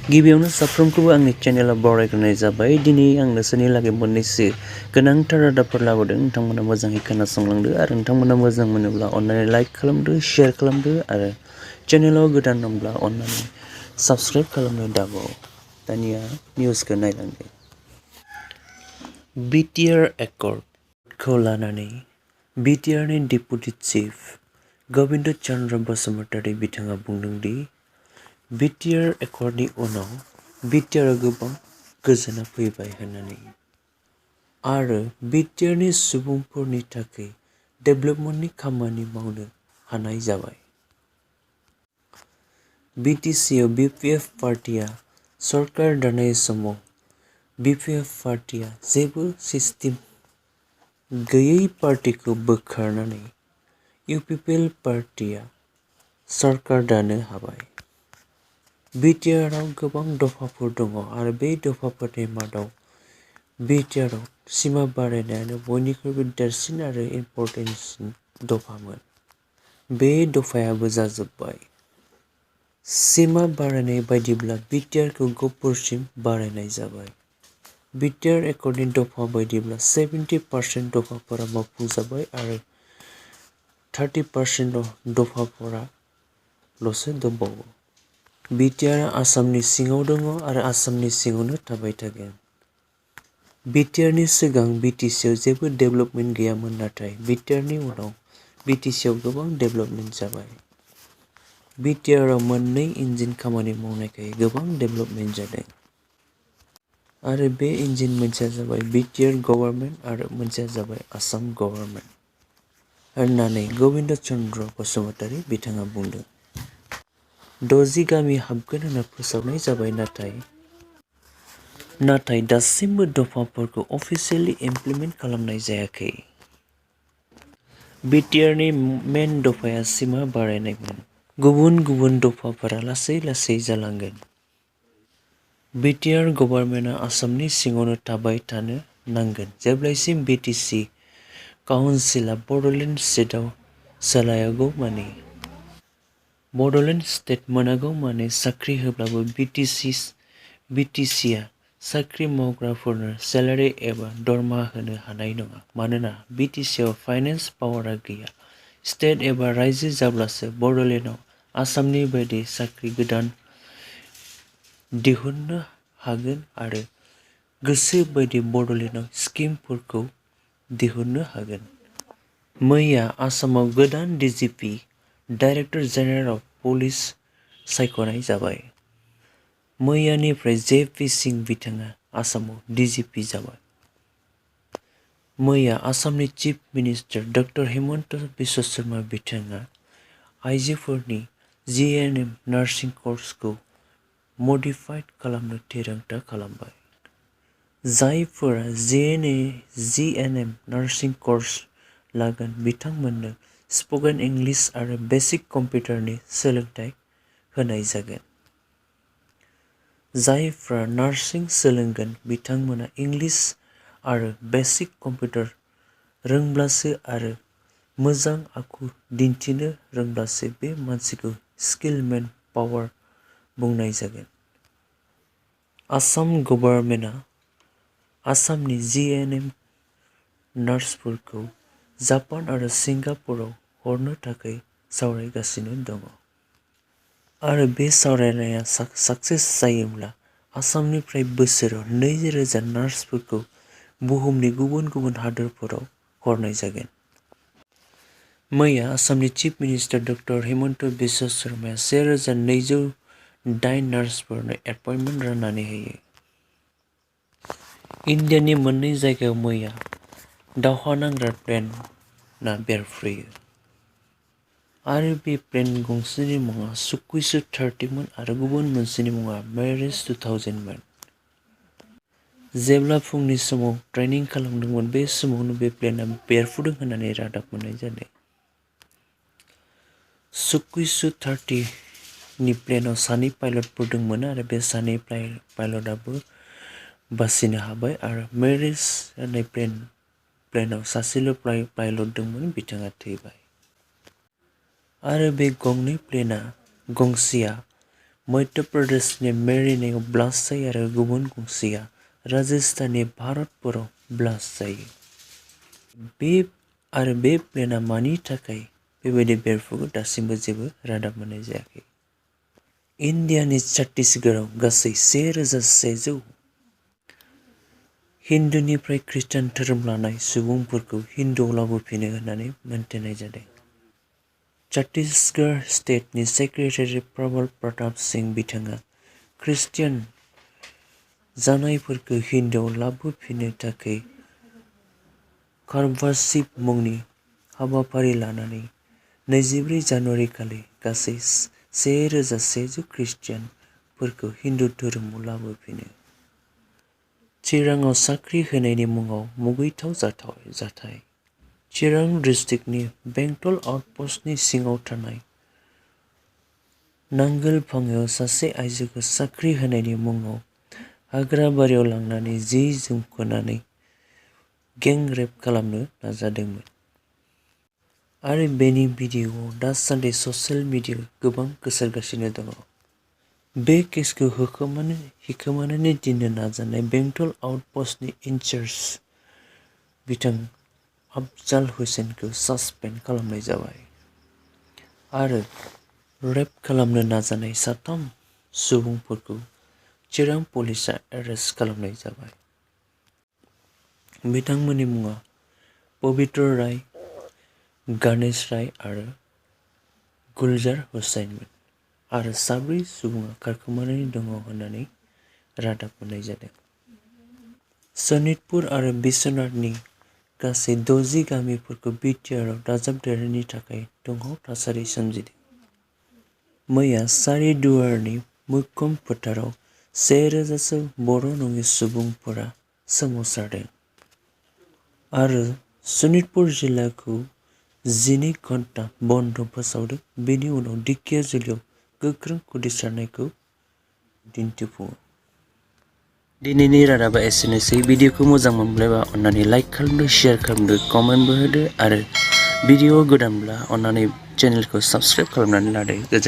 गिबियावनो साफ्रोमखौबो आंनि चेनेलाव बरायग्रोनाय जाबाय। दिनै आं नोंसोरनि लागै मोननैसो गोनांथार रादाबफोर लाबोदों। नोंथांमोना मोजाङै खोनासंलांदो आरो नोंथांमोना मोजां मोनोब्ला अन्नानै लाइक खालामदो, शेयार खालामदो आरो चेनेलाव गोदान दंब्ला अन्नानै साबस्क्राइब खालामनो दाबाव। दानिया निउसखौ नायलांदो। BTR एकर्डखौ लानानै BTRनि डेपुटि चिफ गबिन्द चन्द्र बसुमतारी बिथाङा बुंदों दि BTR एकर्डनि उनाव BTRआ गोबां गोजोना फैबाय होननानै आरो BTRनि सुबुंफोरनि थाखाय डेभेलपमेन्टनि खामानि मावनो हानाय जाबाय। BTCआव BPF पार्टिया सरकार दानाय समाव BPF पार्टिया जेबो सिस्टेम गैयै पार्टिखौ बोखारनानै UPPL पार्टिया सरकार दानो हाबाय। BTRआव गोबां दफाफोर दङ आरो बे दफाफोरनि मादाव BTRआव सिमा बारायनायानो बयनिख्रुइबो देरसिन आरो इम्परटेन्टसिन दफामोन। बे दफायाबो जाजोब्बाय। सिमा बारायनाय बायदिब्ला BTRखौ गहपुरसिम बारायनाय जाबाय। BTR एकर्डनि दफा बायदिब्ला 70% दफाफोरा मावफुंजाबाय आरो 30% दफाफोराल'सो दंबावो। BTRआ आसामनि सिङाव दङ आरो आसामनि सिङावनो थाबाय थागोन। BTRनि सिगां BTCआव जेबो डेभेलपमेन्ट गैयामोन, नाथाय BTRनि उनाव BTCआव गोबां डेभेलपमेन्ट जाबाय। BTRआव मोननै इन्जिन खामानि मावनायखाय गोबां डेभेलपमेन्ट जादों। आरो बे इन्जिन मोनसेया जाबाय BTR गभर्नमेन्ट आरो मोनसेया जाबाय आसाम गभर्नमेन्ट होननानै गबिन्द चन्द्र बसुमतारी बिथाङा बुंदों। 60 गामि हाबगोन होनना फोसावनाय जाबाय, नाथाय दासिमबो दफाफोरखौ अफिसियेलि इमप्लिमेन्ट खालामनाय जायाखै। BTRनि मेन दफाया सिमा बारायनायमोन। गुबुन गुबुन दफाफोरा लासै लासै जालांगोन। BTR गभर्नमेन्टआ आसामनि सिङावनो थाबाय थानो नांगोन जेब्लासिम BTC काउन्सिलआ बड'लेण्ड स्टेटआव सोलायागौमानि। बड'लेण्ड स्टेट मोनागौमानि साख्रि होब्लाबो BTCआ साख्रि मावग्राफोरनो सेलारि एबा दरमाहा होनो हानाय नङा, मानोना BTCआव फाइनेन्स पावारआ गैया। स्टेट एबा रायजो जाब्लासो बड'लेण्डआव आसामनि बायदि साख्रि गोदान दिहुननो हागोन आरो गोसो बायदि बड'लेण्डआव स्किमफोरखौ दिहुननो हागोन। मैया आसामाव गोदान DGP director general of police सायख'नाय जाबाय। मैयानिफ्राय JP सिंह बिथाङा आसामाव DGP जाबाय। मैया आसामनि chief minister doctor Himanta Biswa Sharma बिथाङा आइजोफोरनि JNM नार्सिं कर्सखौ मडिफाइड खालामनो थिरांथा खालामबाय। जायफोरा JNM नार्सिं कर्स लागोन बिथांमोननो स्पकेन इंलिश आरो बेसिक कम्पिउटारनि सोलोंथाइ होनाय जागोन। जायफ्रा नार्सिं सोलोंगोन बिथांमोना इंलिश आरो बेसिक कम्पिउटार रोंब्लासो आरो मोजां आखु दिन्थिनो रोंब्लासो बे मानसिखौ स्किल मेन पावार बुंनाय जागोन। आसाम गभर्नमेन्टआ आसामनि JNM नार्सफोरखौ जापान आरो सिंगापुराव हरनो थाखाय सावरायगासिनो दङ। आरो बे सावरायनाया साक्सेस जायोब्ला आसामनिफ्राय बोसोराव 2000 नार्सफोरखौ बुहुमनि गुबुन गुबुन हादोरफोराव हरनाय जागोन। मैया आसामनि chief minister doctor Himanta Biswa शर्माया 1208 नार्सफोरनो एपइन्टमेन्ट राननानै होयो। इन्डियानि मोननै जायगायाव मैया दावहा नांग्रा प्लेनआ बेरफ्रुयो। आरो बे प्लेन गंसेनि मुङा सुखुई-30 मोन आरो गुबुन मोनसेनि मुङा मेरिज 2000 मोन। जेब्ला फुंनि समाव ट्रेनिं खालामदोंमोन बे समावनो बे प्लेनआ बेरफ्रुदों होननानै रादाब मोननाय जादों। सुखुई-30 नि प्लेनाव 2 पाइलटफोर दंमोन आरो बे 2 पाइलटआबो बासिनो हाबाय आरो मेरिज होननाय प्लेनाव सासेल' पाइलट दंमोन, बिथाङा थैबाय। आरो बे गंनै प्लेना गंसेया मध्य प्रदेशनि मेरिनेआव ब्लास्ट जायो आरो गुबुन गंसेया राजस्थाननि भारतपुराव ब्लास्ट जायो। बे प्लेनआ मानि थाखाय बेबायदि बेरफुगो दासिमबो जेबो रादाब मोननाय जायाखै। इन्डियानि छत्तीसगढ़आव गासै 1100 हिन्दुनिफ्राय ख्रिस्टान धोरोम लानाय सुबुंफोरखौ हिन्दुआव लाबोफिनो होननानै मोनथिनाय जादों। छत्तीसगढ़ स्टेटनि सेक्रेटारि प्रबल प्रताप सिंह बिथाङा ख्रिस्टियान जानायफोरखौ हिन्दुआव लाबोफिननो थाखाय कन्भार्सिभ मुंनि हाबाफारि लानानै 24 जानुवारि खालि गासै 1100 ख्रिस्टियानफोरखौ हिन्दु धोरोमाव लाबोफिनो। चिराङाव साख्रि होनायनि मुङाव मुगैथाव जाथाय। चिरां डिस्ट्रिक्टनि बेंटल आउटपस्टनि सिङाव थानाय नांगोलफाङायाव सासे आइजोखौ साख्रि होनायनि मुङाव हाग्राबारियाव लांनानै जि जोमखोनानै गें रेप खालामनो नाजादोंमोन। आरो बेनि भिडिअ'आ दासान्दि ससियेल मिडियायाव गोबां गोसारगासिनो दङ। बे केसखौ होखोमानानै दोननो नाजानाय बेंटल आउटपस्टनि इनचार्ज बिथां अफजल हुसैनखौ सासपेन्ड खालामनाय जाबाय आरो रेप खालामनो नाजानाय 3 सुबुंफोरखौ चिरां पुलिसआ एरेस्ट खालामनाय जाबाय। बिथांमोननि मुङा पवित्र राय, गणेश राय आरो गुलजार हुसैनमोन आरो 4 सुबुङा खारखोमानानै दङ होननानै रादाब मोननाय जादों। सनितपुर आरो बिश्वनाथनि गासै 60 गामिफोरखौ BTRआव दाजाबदेरनायनि थाखाय दुंहाव थासारि सोमजिदों। मैया चारिदुवारनि मैखोम फोथाराव 1000 बर' नङि सुबुंफोरा सोमावसारदों आरो सनितपुर जिल्लाखौ 12 घन्टा बन्द फोसावदों। बेनि उनाव दिकेरजुलियाव गोख्रों खुदिसारनायखौ दिन्थिफुङो। दिनैनि रादाबा एसेनोसै। भिडिअखौ मोजां मोनब्ला अन्नानै लाइक खालामदो, शेयार खालामदो, कमेन्टबो होदो आरो भिडिअ गोदानब्ला अन्नानै चेनेलखौ साबस्क्राइब खालामनानै लादो। गोजोन्थों।